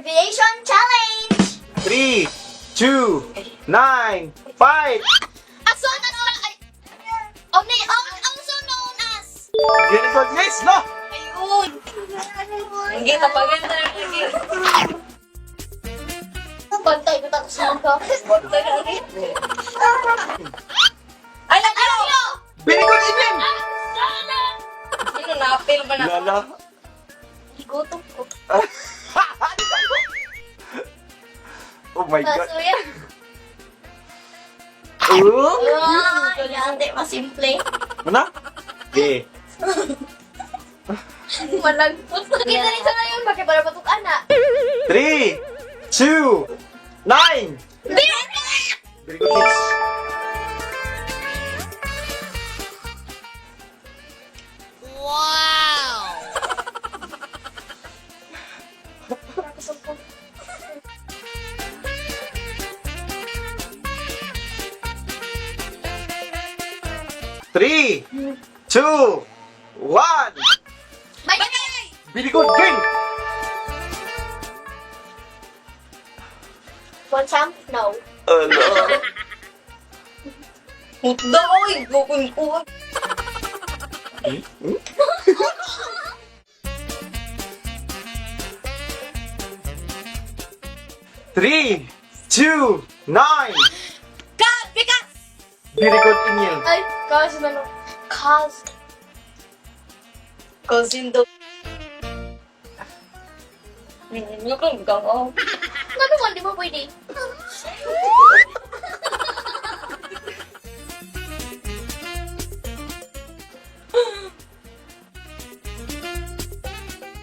Abbreviation Challenge! 3, 2, 9, 5! As soon as ay, also known as Beautiful yes, no! Ayun! Ang gita pa ganda ng lagi. Bantay ko tapos na ka. Bantay na lagi. I love you! Very good evening! Sino na-appeal ba na? Lala. Gutom ko. Oh my God. Kaso yan. Oh! Ah, yate, masimple. Ano? Okay. Malagpot. Kita rin sa ngayon, bakit para patok ana? 3, 2, 9! Very good hits. Three, two, one. Bye! Very good game. Want some? No. Ano? Hutda, oy! Gukun ko. Three, two, nine. Ka! Bikas! Very good, Emil. Ay, kaso na lang. Cause. Cousin do. Ano kang gang oh. Ano man, di ba pwede?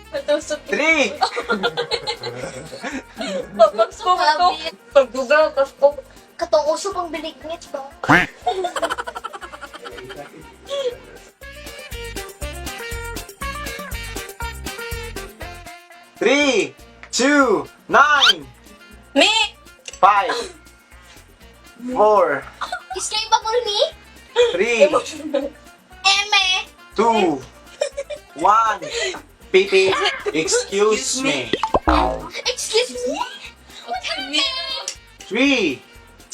Natusok. Three, Papagsuko to. Pagdugaw, tas ko. Katong uso pang bilignit ba? Three, two, nine, Me! 5, 4, Iskay ba mo ni? 3, Eme! 2, 1. Pipi, excuse me. Excuse me? What happened? 3,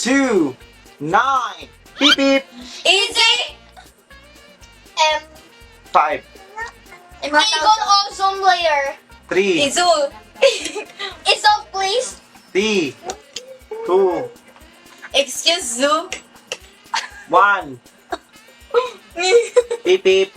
2, 9. Beep beep. Easy! M. 5, Eagle ozone layer. 3, Izu! It's all please. 3, 2, Excuse Zoo. 1. Me! Beep beep.